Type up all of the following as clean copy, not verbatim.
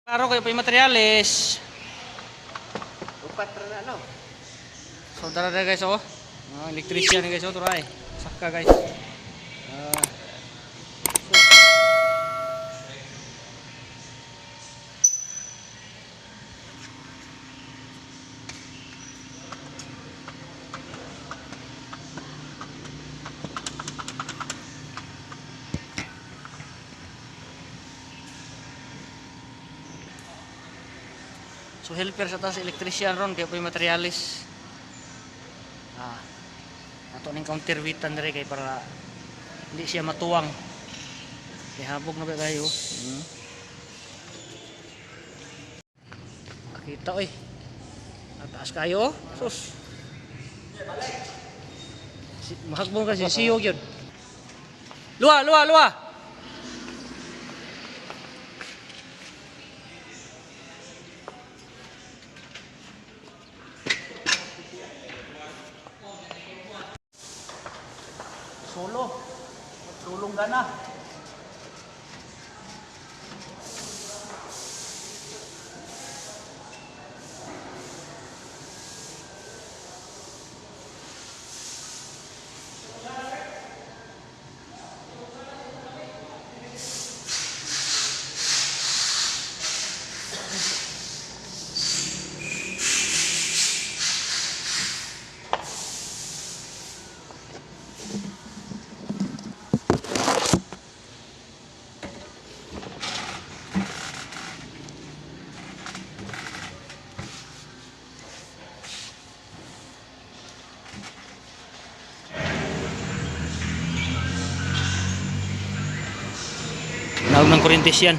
Klaro kayo pa yung materyales. Upat ra na no. So tara na guys oh. Mga electrician guys oh, turay. Saka guys. Ah. So. So helper sa taas electrician ron kaya po yung materialis. Ah. Ato ning counterweightan dire kay para hindi siya matuwang. Kay habog na ba kayo? Hmm. Nakita oy. Nataas kayo. Sus. Si, mahagbong kasi siyog yun. Luwa, luwa, luwa. Solo. Tulong gana. Naog ng kuryentes yan.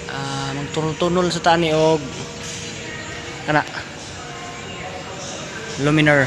Ah, magtunol-tunol sa tani og kana luminar.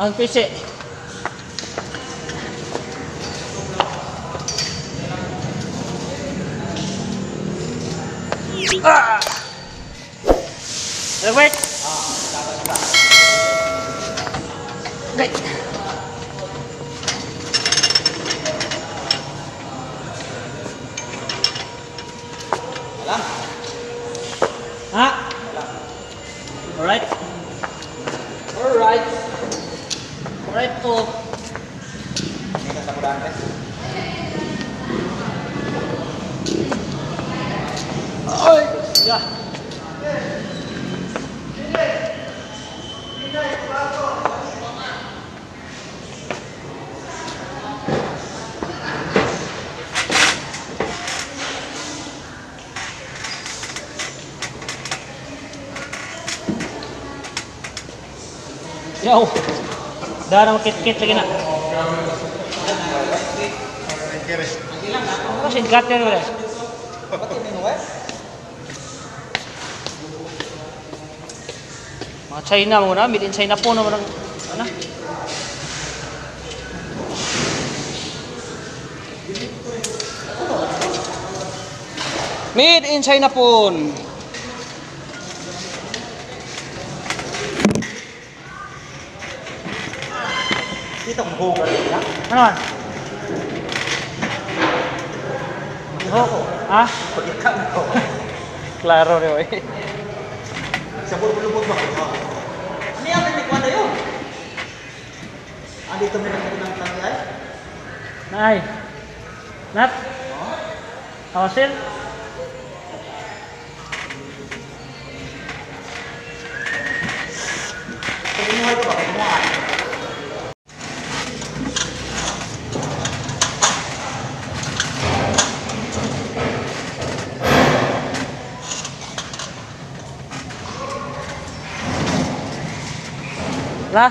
Ang PC. Ah! Wait. Wait. Ha? Alright. Alright. Alright po. Ay! Yeah. Yo. Darang kit-kit lagi na. Kasi cutter bre. Mga China mo na, made in China po naman ang ano? Made in China po. Dito kung hugar nila. Ano man? Ho. Ha? Pagyakan ko. Klaro rin eh. Sa lubog ba? Ano yan? May kuwan na yun. Ah, dito may nakita ng tanggi ay? Nay. Nat. Awasil. Pag-inuhay ko ba? Pag-inuhay. La.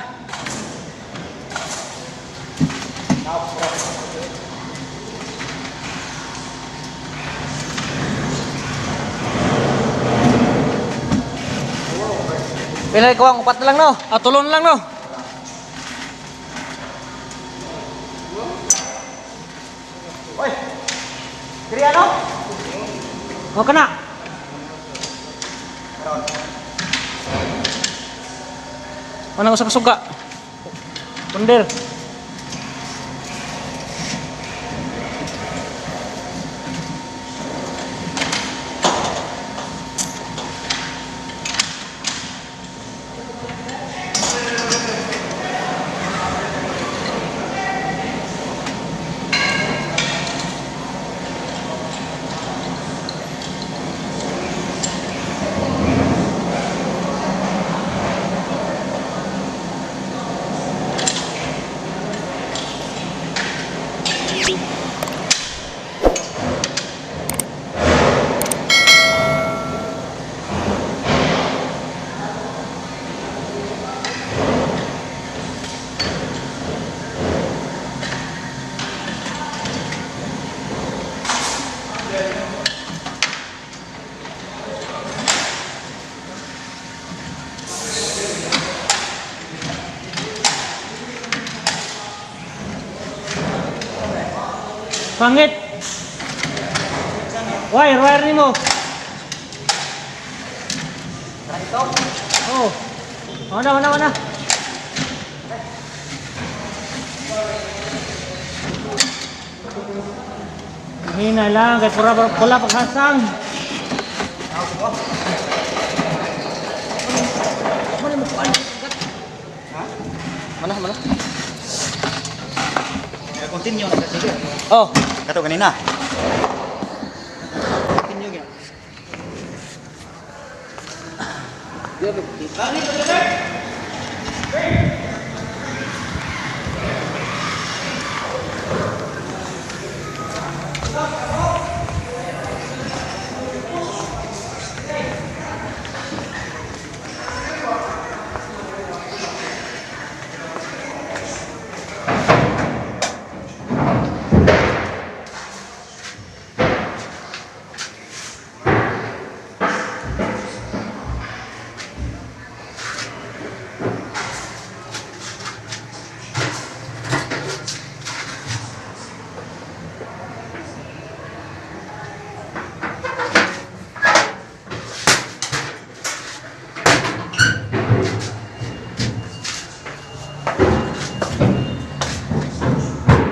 Pila ko ang upat na lang no. Ah, tulon na lang no. Oy! Diri ano? Okay na. Ano sa kasuga? Punder. Pangit. Wire, wire nimo. Oh. Mana, mana, mana. Hina lang, kay pura pula paghasang. Mana, mana? Continue na kasi. Oh, Kato kanina. continue gyud.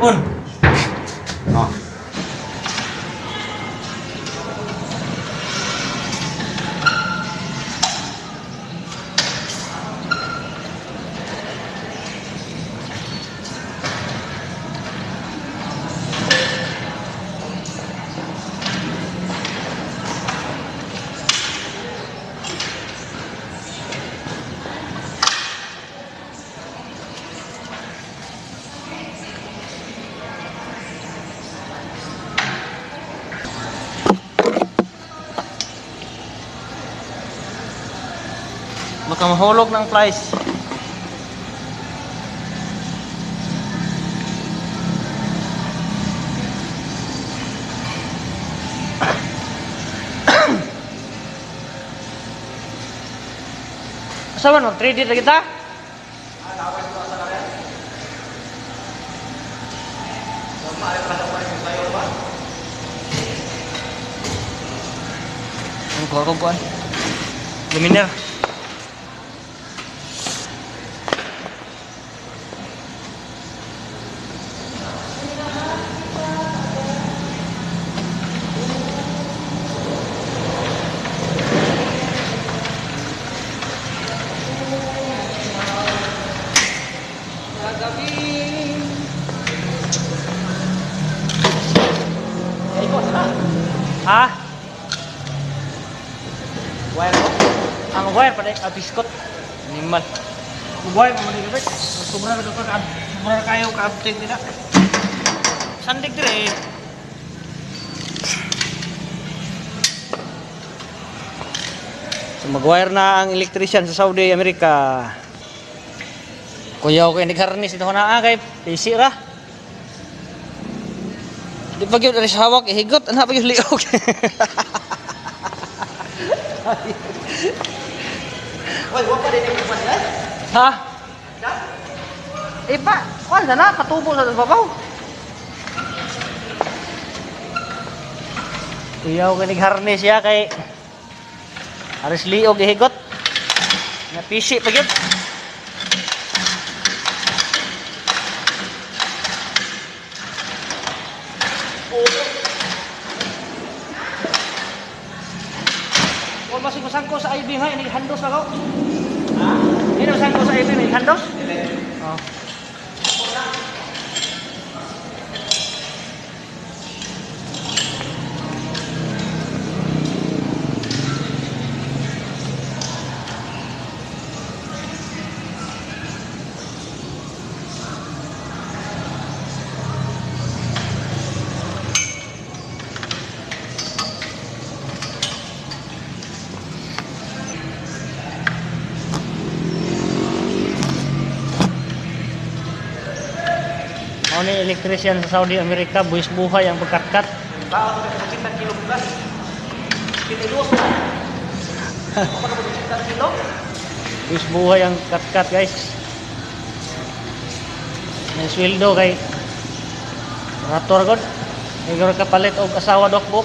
On. Oh. Baka mahulog ng flies. Asa man mag 3D na kita? Ang kuha ko kuan. Luminer. Ha? Wire mo? Ah, mag-wire pa ah, biskot. Animal. Mag-wire pa man dili. Sobra na ka sobra na kayo kaabting nila. Sandig dire eh. So mag-wire na ang electrician sa Saudi America. Kuya ko nagharnis ito na ah, kay PC ra. Di pa gyud aris hawak ihigot ana pa gyud liog. Oy, wa pa din yung kuwan eh. Ha? Eh pa, kuan sana patubo sa babaw. Kuya ko nagharnis siya kay aris liog ihigot. Na PC pa gyud. Wala masig ko sa IB nga, inighandos ako. Ha? Ini masangko sa IB, inighandos? Oh. Mao ni electrician sa Saudi America, buwis buhay ang pagkatkat. Baon ka sa 80 kilo bugas. Kinilos na. Ako na 80 kilo. Buwis buhay ang katkat, guys. May sweldo kay Rator god. Igor kapalit og asawa dokbok.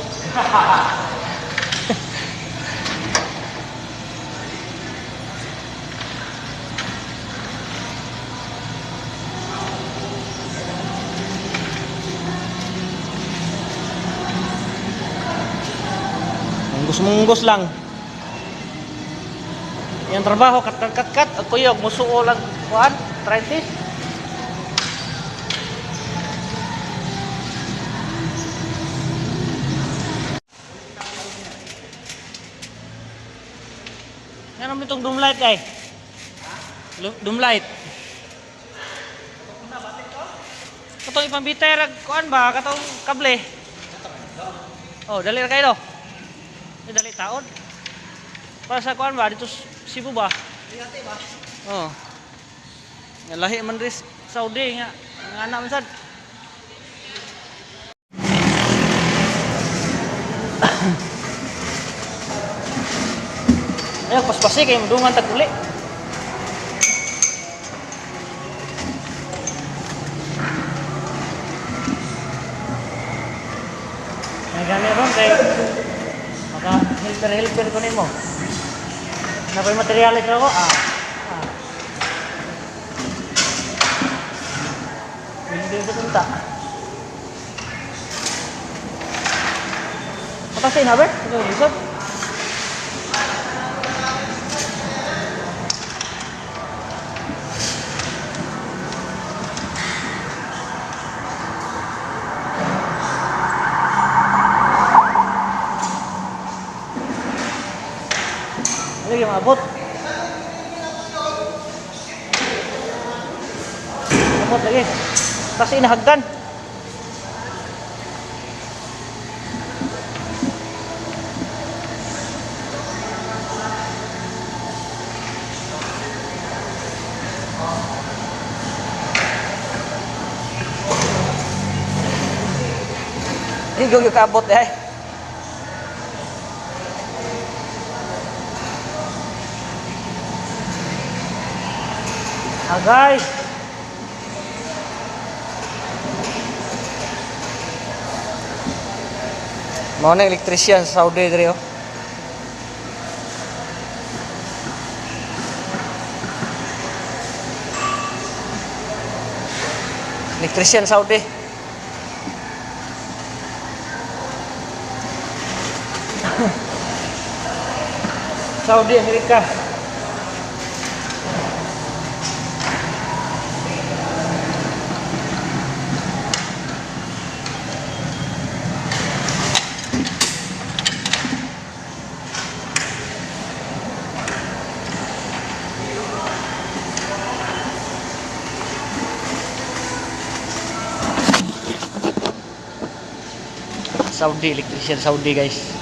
Munggos-munggos lang. Yang trabaho kat kat kat kat ang kuyog musuo lang kuan 30. Meron itong doom light kay. Doom light. Katong ipambitay rag kuan ba katong kable. Oh, dali ra kayo. Dali taon. Para sa kuan ba dito sa Cebu ba? Oh. Nga lahi man ris Saudi nga nga anak man sad. Ayo paspasi kay mudungan tag uli. Ay gani ron kay maka helper helper ko nimo. Napay materyales ako. Ah. Ah. Hindi ko punta. Patas sa inaber? Ito lisod. Ano yung abot? Abot lagi. Kasi inahagdan. Higaw yung kaabot eh. Agay! Mao na electrician sa Saudi diri oh. Electrician Saudi. Saudi Amerika. Saudi, electrician Saudi, guys.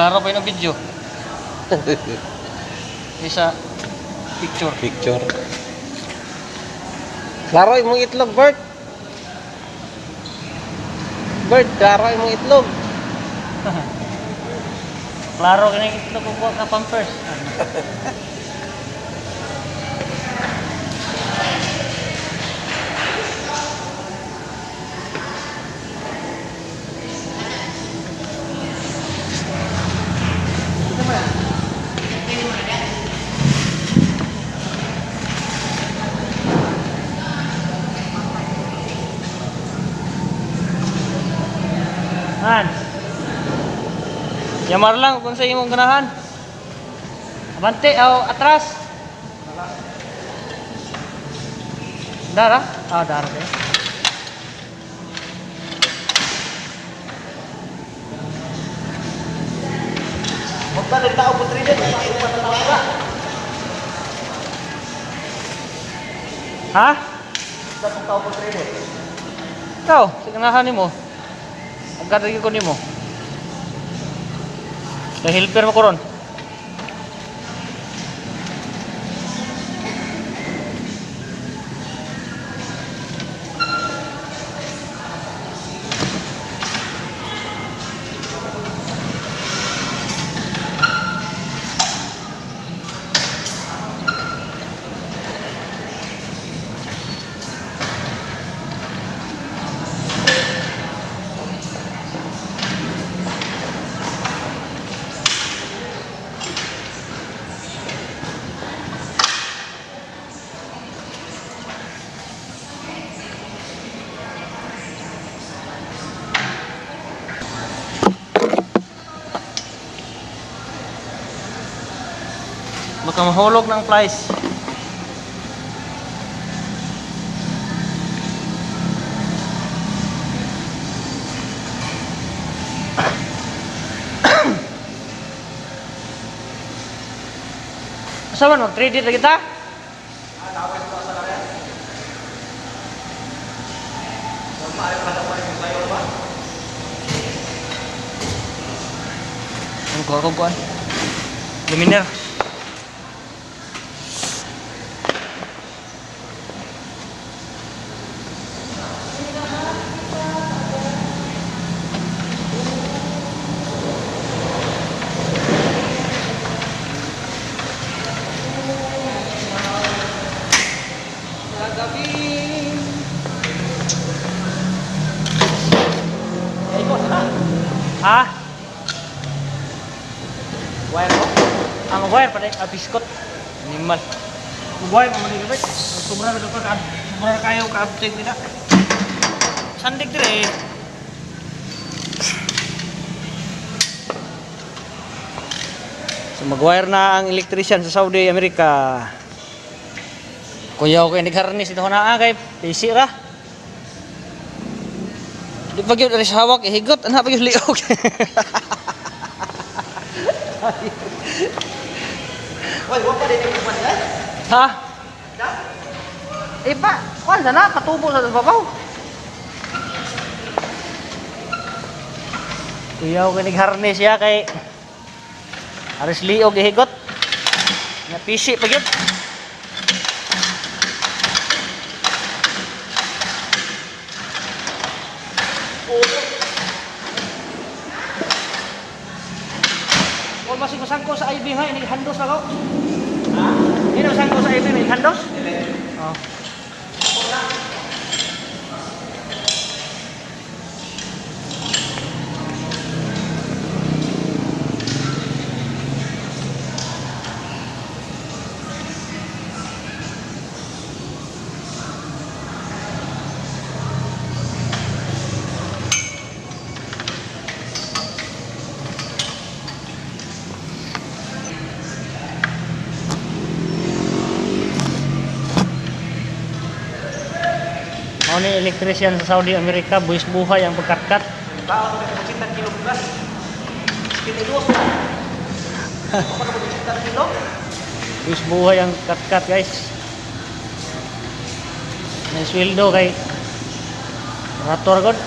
Klaro pa yung video. Isa picture. Picture. Klaro imong itlog, Bert. Bert, klaro imong itlog. Klaro kini itlog ko ka pampers. Han. Yamar lang kung sa imong ganahan. Abante aw atras. Dara? Ah, dara kayo. Magta nagtao po 3 din. Ha? Tao po 3 din. Ikaw, sa ganahan nimo. Agad ko nimo. Kay helper mo ko ron. Baka mahulog ng flies. Asa man mag 3D na kita? Ang kuha ko kuan. Luminer. Ha? Wire mo? Ang wire pa ah, biskot. Animal. Wire mo man dito. Sobra na ka sobra na kayo ka abteng nila. Sandig dire. So mag-wire na ang electrician sa Saudi America. Kuya ko nagharnis ito na kay PC ra. Di pa gyud aris hawak ihigot ana pa gyud liog. Oy, wa pa din yung kuwan nila. Ha? Eh pa, kuan sana katubo sa babaw. Kuya ko nagharnis siya kay aris liog ihigot. Na PC pa gyud. Kung masig masangko sa IB ha, inighandos ako. Ha? Ini masangko sa IB, inighandos? Oh. Mao ni electrician sa Saudi America, buwis buhay ang pagkatkat. Baon ka 80 kilo bugas. 72 na. Ako na 80 kilo. Buwis buhay ang katkat, guys. May sweldo kay Rator god.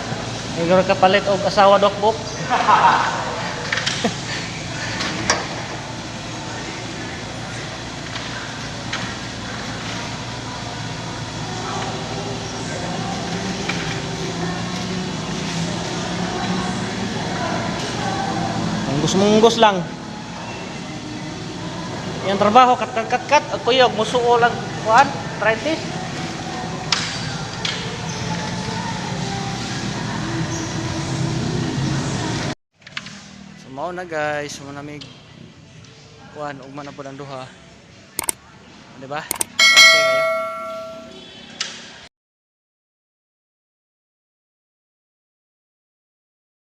Igor kapalit og asawa dokbok. Munggos-munggos lang. Yang trabaho kat kat kat kat kuyog musuo lang kuan 30. So mao na, guys, mao na mig kuan, ugma na pud ang duha. Di ba?